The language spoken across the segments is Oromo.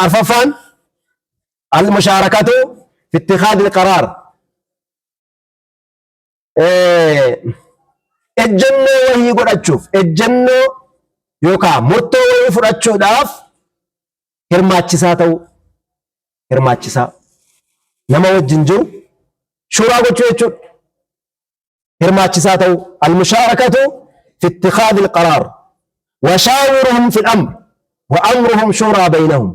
Arfaffaan al-mushaarakatu fi ittikaadi al-qaraar. Ejjennoo wahii godhachuuf, ejjennoo yookaan murtoo wahii fudhachuudhaaf hirmaachisaa ta'uu, hirmaachisaa nama wajjin jiru shuuraa gochuu jechuudha. Hirmaachisaa ta'uu, al-mushaarakatu fi ittikaadi al-qaraar washaawirhum fi al-amr wa amruhum shuuraa baynahum.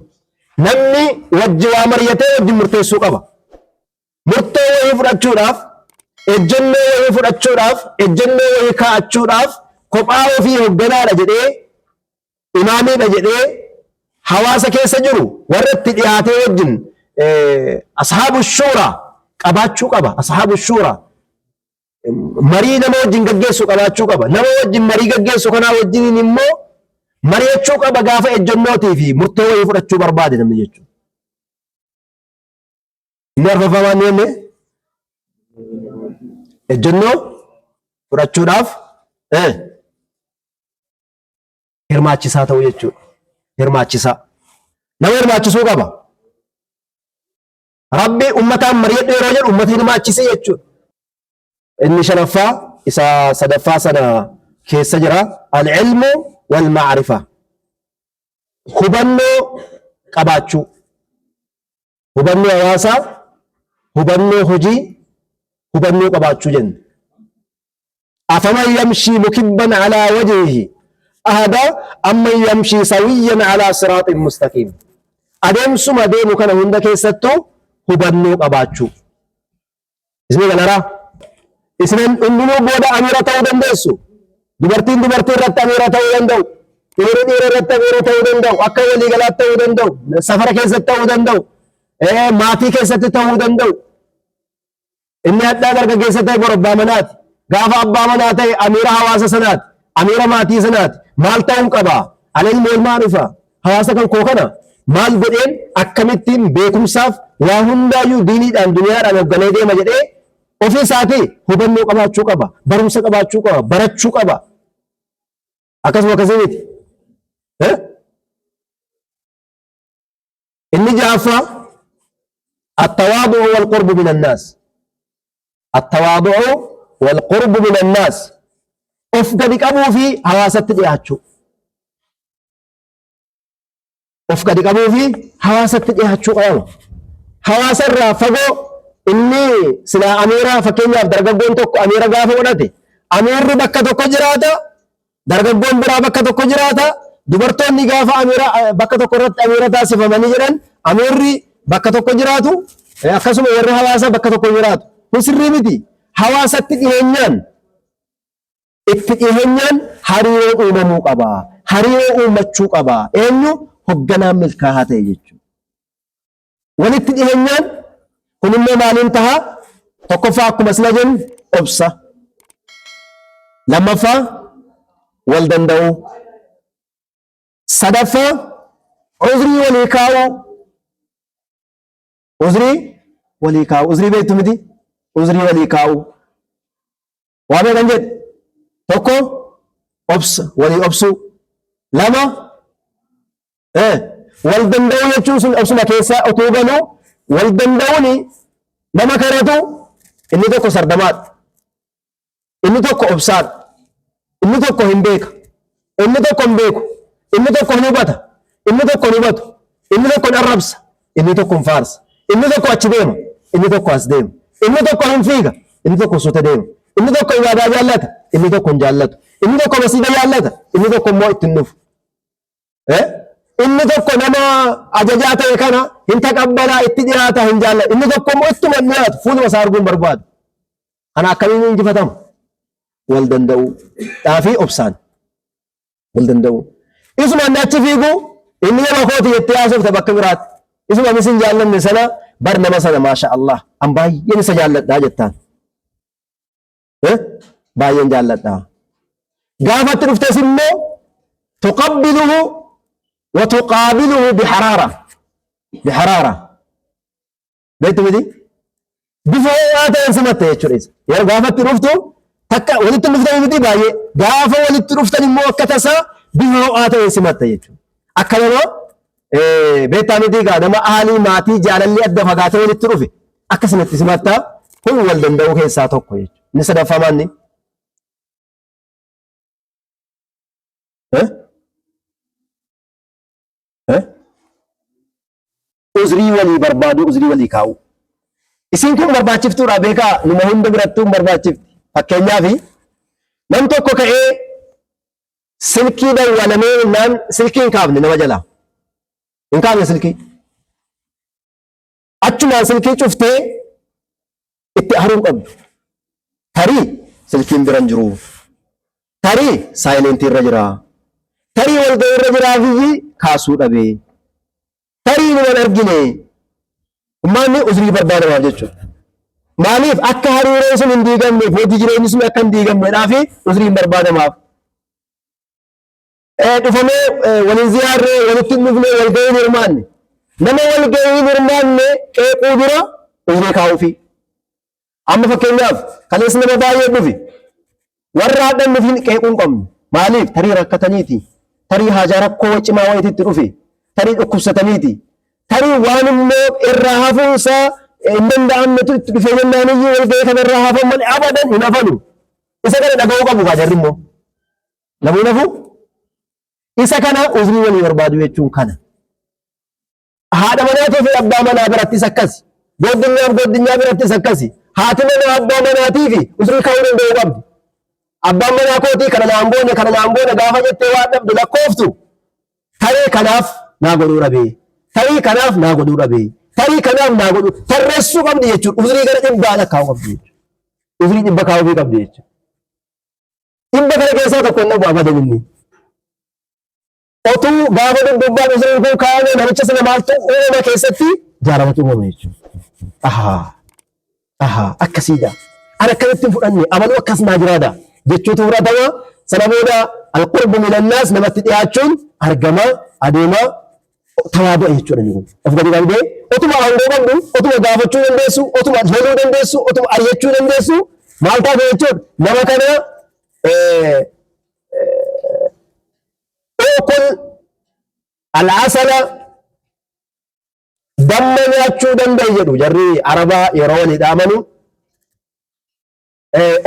Namni wajji waa maryatee wajjin murteessuu qaba. Murtoo wayii fudhachuudhaaf, ejjennoo wayii fudhachuudhaaf, ejjennoo wayii kaa'achuudhaaf kophaa ofii hogganaadha jedhee, imaamiidha jedhee hawaasa keessa jiru warra itti dhiyaatee wajjin ashaabu shuuraa qabaachuu qaba. Ashaabu shuuraa marii nama wajjin gaggeessu qabaachuu qaba. Nama wajjin marii gaggeessu kanaa wajjiniin immoo mari'achuu qaba gaafa ejjennootii fi murtoo wayii fudhachuu barbaade namni jechuudha. Inni arfaffaa maal jenne? Ejjennoo fudhachuudhaaf hirmaachisaa ta'uu jechuudha. Hirmaachisaa. Nama hirmaachisuu qaba. Rabbi ummataan mari'adhu yeroo jedhu ummata hirmaachisee jechuudha. Inni shanaffaa isa sadaffaa sana keessa jira. Al-ilmu wal ma'rifa. Hubannoo qabaachuu. Hubannoo hawaasaa, hubannoo hojii, hubannoo qabaachuu jenna. Afaman yamshii mukibban alaa wajhihi ahada amman yamshii sawiyyan alaa siraaxin mustaqiim. Adeemsuma deemu kana hunda keessattuu hubannoo qabaachuu. Isinii galaraa? Isin hundinuu booda amiira ta'uu dandeessu. Dubartiin dubartii irratti amiira ta'uu danda'u. Dhiirri dhiira irratti amiira ta'uu danda'u. Akka waliigalaatti ta'uu danda'u. Safara keessatti ta'uu danda'u. Maatii keessatti ta'uu danda'u. Inni hadhaa dargaggeessa ta'e bor abbaa manaati. Gaafa abbaa manaa ta'e amiira hawaasa sanaati. Amiira maatii sanaati. Maal ta'uun qaba? Alilmu wal maarifa. Hawaasa kan koo kana maal godheen akkamittiin beekumsaaf waa hundaayyuu diiniidhaan duniyaadhaan hoogganee deema jedhee ofii isaatii hubannoo qabaachuu qaba. Barumsa qabaachuu qaba. Barachuu qaba. Akkasuma akkasii miti. Inni ja'affaa attawaadu'u wal qurbu min annaas. Attawaadu'u wal qurbu min annaas. Of gadi qabuu fi hawaasatti dhiyaachuu. Of gadi qabuu fi hawaasatti dhiyaachuu qaba. Hawaasa irraa fagoo inni silaa amiira, fakkeenyaaf dargaggoon tokko amiira gaafa godhate, amiirri bakka tokko jiraata, dargaggoon biraa bakka tokko jiraata. Dubartoonni gaafa amiira bakka tokko irratti amiira taasifamanii jedhan, amiirri bakka tokko jiraatu, akkasuma warri hawaasa bakka tokko jiraatu. Kun sirrii miti. Hawaasatti dhiheenyaan, itti dhiheenyaan hariiroo uumamuu qaba. Hariiroo uummachuu qaba. Eenyu? Hogganaan milkaa'aa ta'e jechuudha. Walitti dhiheenyaan kun immoo maaliin taha? Tokkoffaa, akkuma sila jennu, obsa. Lammaffaa, wal danda'uu. Sadaffaa, uzrii walii kaa'uu. Uzrii walii kaa'uu. Uzrii beektu miti? Uzrii walii kaa'uu. Waa meeqan jedhe? Tokko, obsa walii obsuu. Lama, wal danda'uu jechuun sun obsuma keessa utuu galuu, wal danda'uun nama kanatu inni tokko sardamaadha. Inni tokko obsaadha. Inni tokko hin beeka. Inni tokko hin beeku. Inni tokko hin hubata. Inni tokko hin hubatu. Inni tokko hin arrabsa. Inni tokko hin faarsa. Inni tokko achi deema. Inni tokko as deema. Inni tokko hin fiiga. Inni tokko suuta deema. Inni tokko ibaadaa jaallata. Inni tokko hin jaallatu. Inni tokko masiida jaallata. Inni tokko immoo itti hin dhufu. Inni tokko nama ajajaa ta'e kana hin taqabbalaa, itti dhiyaata, hin jaallatu. Inni tokko immoo ittuma hin dhiyaatu, fuuluma isaa arguu hin barbaadu. Kana akkamiin injifatama? Wal danda'uu dhaafii obsaan wal danda'uu. Isuma inni achi fiigu inni nama kooti jettee haasofta bakka biraatti. Isuma inni sin jaallanne sana bar nama sana maasha Allah an baay'een isa jaalladhaa jettaan. Baay'een jaalladha. Gaafa itti dhuftes immoo tuqabbiluhu wa tuqaabiluhu biharaara. Biharaara. Beektu miti? Bifa ho'aa ta'een simatta jechuudha isa. Yeroo gaafa itti dhuftu takka walitti hin dhuftanii miti baay'ee. Gaafa walitti dhuftan immoo akka tasaa bifa ho'aa ta'een simatta jechuudha. Akka nama Beektaa miti egaa nama aalii maatii jaalalli adda fagaatee walitti dhufe akkasinatti simattaa kun wal danda'uu keessaa tokko jechuudha. Inni sadaffaa maanni? Uzrii walii barbaaduu, uzrii walii kaa'uu. Isiin kun barbaachiftuudha beekaa numa hunda birattuu hin barbaachifti. Fakkeenyaaf nam tokko ka'ee silkii dawwalamee jennaan silkii hin kaafne nama jalaa. Hin kaafne silkii. Achumaan silkii cuftee itti aaruu hin qabdu. Tarii silkiin bira hin jiru. Tarii saayilentii irra jira. Tarii walga'ii irra jiraafiyyi kaasuu dhabe. Tarii numa hin argine. Ummaanni uzrii barbaadamaaf jechuudha. Maaliif akka hariiroon sun hin diigamneef hojii jireenyi sun akka hin diigamneedhaaf uzriin barbaadamaaf. Dhufamee waliin ziyaarree walitti hin dhufne walga'ii hin hirmaanne. Nama walga'ii hin hirmaanne qeequu dura uzrii kaa'uufi. Amma fakkeenyaaf kaleessa nama baay'ee dhufe. Warra hadha hin dhufin qeequu hin qabnu. Maaliif? Tarii rakkataniiti. Tarii haajaa rakkoo cimaa wayiitti dhufe. Tarii dhukkubsataniiti. Tarii waan immoo irraa hafuun isaa hin danda'amnetu itti dhufee jennaan iyyuu walga'ii kana irraa hafan malee abadan hin hafanu. Isa kana dhaga'uu qabu kaa jarri immoo. Namuu nafu isa kana uzrii walii barbaadu jechuun kana. Haadha manaatii fi abbaa manaa birattis akkasi. Gooddinyaaf gooddinyaa birattis akkasi. Haati manaa abbaa manaatii fi uzrii kaa'uu danda'uu qabdi. Abbaan manaa kootii kana naan goone kana naan goone gaafa jettee waan dhabdu lakkooftu tarii kanaaf naa godhuu dhabee tarii kanaaf naa godhuu dhabee tarii kanaaf naa godhuu tarreessuu qabdi jechuudha. Uzrii gara dhibbaa lakkaa'uu qabdi jechuudha. Uzrii dhibba kaa'uufii qabdi jechuudha. Dhibba kana keessaa tokko hin dhabu abadan inni. Otuu gaafa duddubbaan uzriin kun kaa'ame namicha sana maaltu uumama keessatti jaalalatu uumame jechuudha. Ahaa ahaa akkasiidha. Ani akkamitti hin fudhanne abaluu akkas naa jiraadha jechuutu fudhatama. Sana booda alqurbu minannaas namatti dhiyaachuun argama adeema tawaadu'a jechuudha inni kun. Of gadi qabdee otuma aangoo qabdu, otuma gaafachuu dandeessu, otuma loluu dandeessu, otuma ari'achuu dandeessu maal taate jechuudha. Nama kana ukul al'asala damma nyaachuu danda'i jedhu jarri arabaa yeroo walii dhaamanu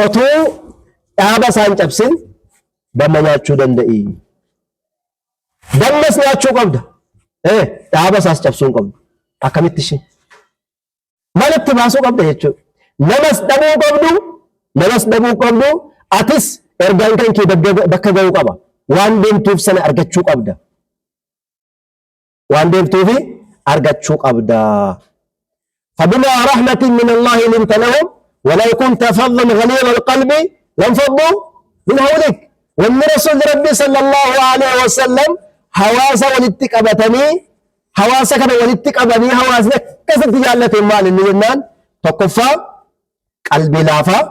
otuu dhaaba isaan cabsin damma nyaachuu danda'i. Dammas nyaachuu qabda. Dhaaba isaas cabsuu hin qabdu. Akkamitti ishee? Malatti baasuu qabda jechuudha. Namas dhabuu qabdu, namas dhabuu qabdu, atis ergaan kan kee bakka ga'uu qaba. Waan deemtuuf sana argachuu qabda. Waan deemtuufi argachuu qabda. فبما رحمة من الله لنت لهم ولو كنت فظا غليظ القلب لانفضوا من حولك wanni rasuulli rabbii sallallahu alaihi wasallam hawaasa walitti qabatanii hawaasa kana walitti qabanii hawaasni akkasitti jaallate maal inni jennaan tokkoffaa qalbii laafaa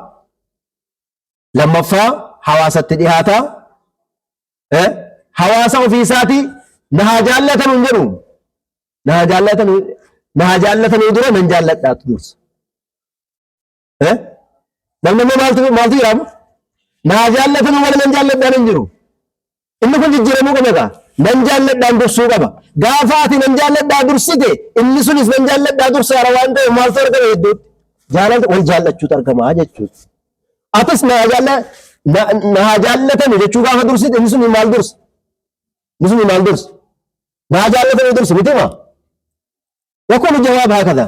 lammaffaa hawaasatti dhihaataa Hawaasa ofii isaatii na haa jaallatanu hin jedhu. Na haa jaallatanu na haa jaallatanuu dura nan jaalladhaatu dursa. Namni immoo maaltu maaltu jira amma? Na haa jaallatanuu malee nan jaalladhaan hin jiru. Inni kun jijjiiramuu qaba egaa. Nan jaalladhaan dursuu qaba. Gaafa ati nan jaalladhaa dursite inni sunis nan jaalladhaa dursaara waan ta'eef maaltu argama hedduutti? Jaalala wal jaallachuutu argama jechuudha. Atis na haa jaalla na na haa jaallatanu jechuu gaafa dursite inni sun maal dursa? Inni sun maal dursa? Na haa jaallatanu dursa miti maa? Yakunu jawaab haakadha.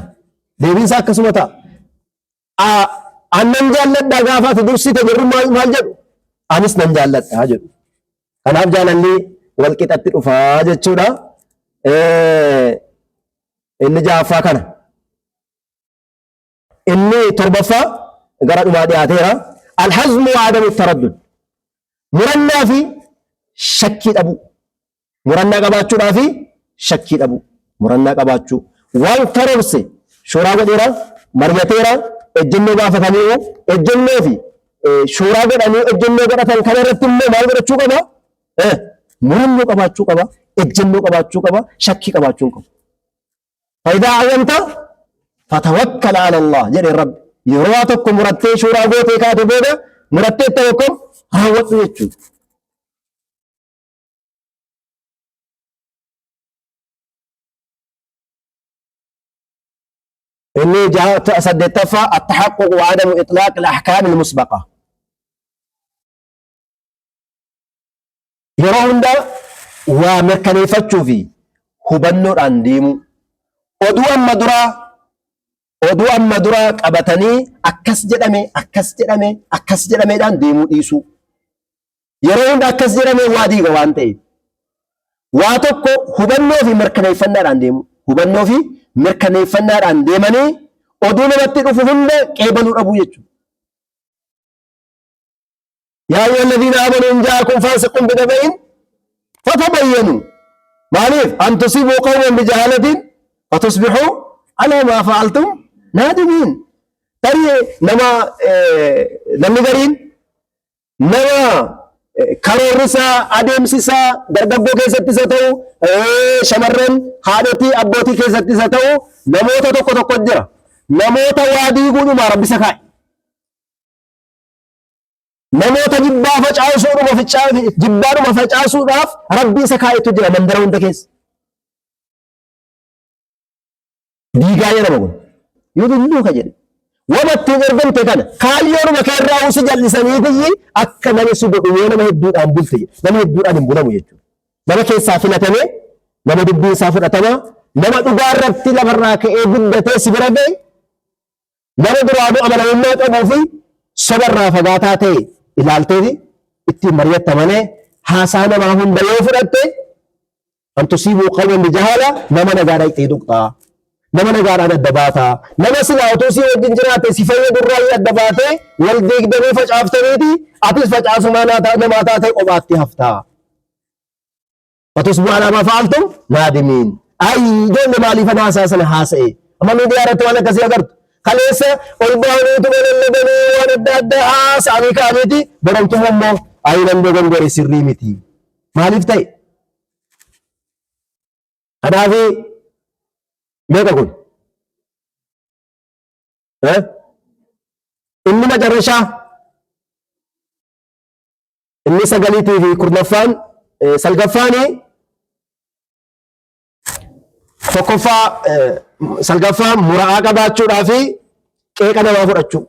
Deebiin isaa akkasuma ta'a. An nan jaalladhaa gaafa ati dursite jirru maal maal jedhu? Anis nan jaalladhaa jedhu. Kanaaf jaalalli wal qixatti dhufaa jechuudha. Inni ja'affaa kana. Inni torbaffaa gara dhumaa dhiyaateera. Alhazmu wa adamu taraddud. Murannaa fi shakkii dhabuu. Murannaa qabaachuudhaa fi shakkii dhabuu. Murannaa qabaachuu. Waan karoorse shooraa godheera, mari'ateera, ejjennoo baafataniiru, ejjennoo fi shooraa godhanii ejjennoo godhatan kana irratti immoo maal godhachuu qaba? Murannoo qabaachuu qaba, ejjennoo qabaachuu qaba, shakkii qabaachuu hin qabu. Fa'idaa azamta fatawakkal ala Allah jedhe Rabbi. Yeroo waa tokko murattee shuuraa gootee kaate booda murattee tokko raawwadhu jechuudha. Inni saddeettaffaa attaxaqquq wa adamu itlaaq al-ahkaam al-musbaqa. Yeroo hunda waa mirkaneeffachuu fi hubannoodhaan deemuu. Oduu amma duraa oduu amma duraa qabatanii akkas jedhame akkas jedhame akkas jedhameedhaan deemuu dhiisuu. Yeroo hunda akkas jedhamee waa diiga waan ta'eef. Waa tokko hubannoo fi mirkaneeffannaadhaan deemuu. Hubannoo fi mirkaneeffannaadhaan deemanii oduu namatti dhufu hunda qeebaluu dhabuu jechuudha. Yaa ayyuha alladhiina aamanu in jaa'akum faasiqun binaba'in fatabayyanu. Maaliif? An tusiibuu qawman bijahaalatin fatusbihuu alaa maa fa'altum naadimiin. Tarii nama namni gariin nama karoorri isaa adeemsi isaa dargaggoo keessattis haa ta'u shamarran haadhotii abbootii keessattis haa ta'u namoota tokko tokko jira. Namoota waa diiguudhuma rabbi isa kaa'e. Namoota jibbaa facaasuudhuma jibbaadhuma facaasuudhaaf rabbi isa kaa'etu jira mandara hunda keessa. Diigaa jedhama kun. Yudilluuka jedhe. Wama ittiin ergamte kana kaayyoonuma kee irraa si jal'isaniitiyyi akka nami si godhu yoo nama hedduudhaan bulte jedhe. Nama hedduudhaan hin bulamu jechuudha. Nama keessaa filatamee nama dubbiin isaa fudhatamaa nama dhugaa irratti lafarraa ka'ee guddatee si bira ga'e Nama duraanuu amanamummaa qabuu fi soba irraa fagaataa ta'e ilaalteeti ittiin mari'atta malee haasaa namaa hunda yoo fudhatte an tusiibuu qawman bijahaala nama nagaa dhaqxee tuqxaa. Nama nagaadhaan adda baataa. Nama silaa utuu si wajjin jiraate si fayyadu irraa adda baatee wal diigdanii facaaftaniiti atis facaasumaa namaa taatee kophaatti haftaa. Fatusbu alaa maa fa'altum naadimiin. Ay ijoollee maaliifan haasaa sana haasa'e? Amma miidiyaa irratti waan akkasii agartu. Kaleessa ol bahaniituma lallabanii waan adda addaa haasa'anii ka'aniiti boromtuma immoo ay nan dogongore sirrii miti. Maaliif ta'e? Kanaaf meeqa kun? Eh? Inni macarrashaa Inni sagaliitii fi kurnaffaan salgaffaani tokkoffaa salgaffaa mura'aa qabaachuudhaa fi qeeqa namaa fudhachuu.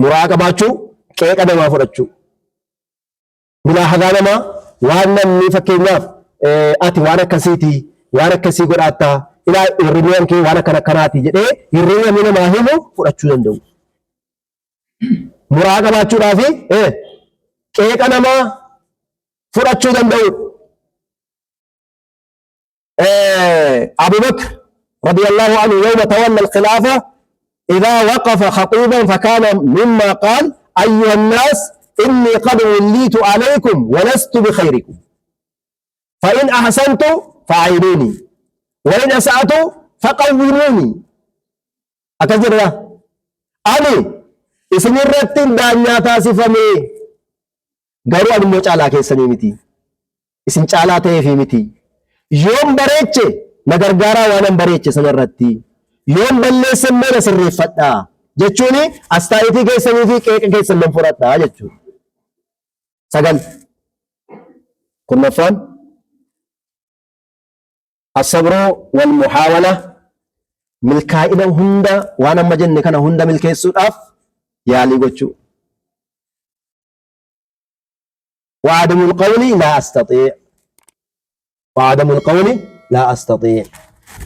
Mura'aa qabaachuu, qeeqa namaa fudhachuu. Mulaahadaa namaa waan namni fakkeenyaaf ati waan akkasiiti, waan akkasii godhaattaa, ilaa hirribni kee waan akkana akkanaati jedhee hirribni namni namaa himu fudhachuu danda'u. Muraa qabaachuudhaa fi qeeqa namaa fudhachuu danda'uudha. Abu Bakr radiyallahu anhu yawma tawalla al-khilaafa idhaa waqafa khaxiiban fakana mimma qaal ayyuha an-naas inni qad wulliitu alaykum wa lastu bikhayrikum fa in ahsantu fa'ayinuni wa in asa'tu faqawwimuni. Akkas jedha. Ani isinirratti daanyaa taasifame garuu ani immoo caalaa keessanii miti. Isin caalaa ta'eefii miti. Yoon bareeche na gargaaraa waanan bareeche sana irratti. Yoon balleesse immoo na sirreeffadhaa. Jechuun astaayitii keessanii fi qeeqa keessan nan fudhadhaa jechuudha. 9. Kurnaffaan. As-sabru wal muhaawala milkaa'ina hunda waan amma jenne kana hunda milkeessuudhaaf yaalii gochuu. Wa adamul qawli laa astaxii' Wa adamul qawli laa astaxii'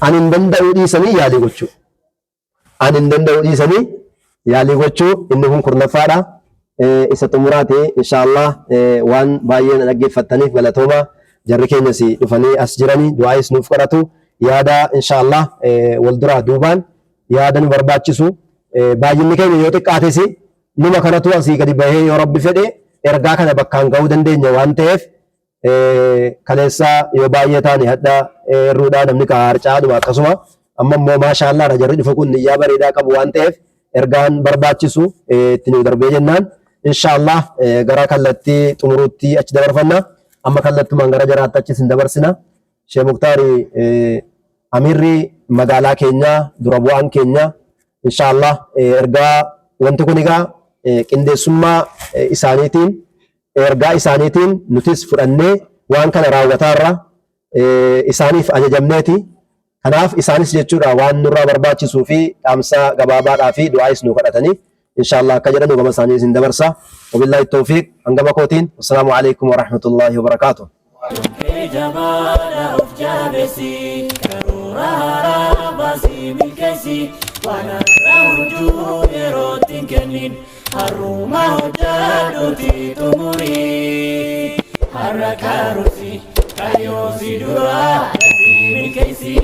Ani hin danda'uu dhiisanii yaalii gochuu. Ani hin danda'uu dhiisanii yaalii gochuu inni kun kurnaffaadha. Isa xumuraati inshaallah waan baay'ee na dhaggeeffattaniif galatooma. Jarri keenyas dhufanii as jiranii du'aayis nuuf kadhatu. Yaada inshaallah wal duraa duubaan yaada nu barbaachisu baay'inni keenya yoo xiqqaates numa kanatu asii gadi bahee yoo rabbi fedhe ergaa kana bakkaan ga'uu dandeenya waan ta'eef Kaleessa yoo baay'ee taane hadha hirruudhaa namni kaa harcaadhuma akkasuma amma immoo maashaallaadha jarri dhufe kun niyyaa bareedaa qabu waan ta'eef ergaan barbaachisu itti nu darbee jennaan inshaallah gara kallattii xumuruutti achi dabarfanna amma kallattumaan gara jaraatti achi isin dabarsina Shee Muktaari amiirri magaalaa keenyaa dura bu'aan keenya inshaallah ergaa wanti kun egaa qindeessummaa isaaniitiin ergaa isaaniitiin nutis fudhannee waan kana raawwataarra isaaniif ajajamneeti. Kanaaf isaanis jechuudha waan nurraa barbaachisuu fi dhaamsa gabaabaadhaa fi du'aayis nuu kadhatanii inshallah akka jedhanu gama isaanii isin dabarsa. Wabillaahi tawfiiq hangama kootiin. Wassalaamu alaikum warahmatullaahi wabarakaatuh. Jabaadha of jabeessi, karoora haaraa baasii milkeessi, waan har'a hojjuu yerootti hin kennin, har'uma hojjadhuuti xumurii, har'a karoorsi kaayyoo si dura dafii milkeessi.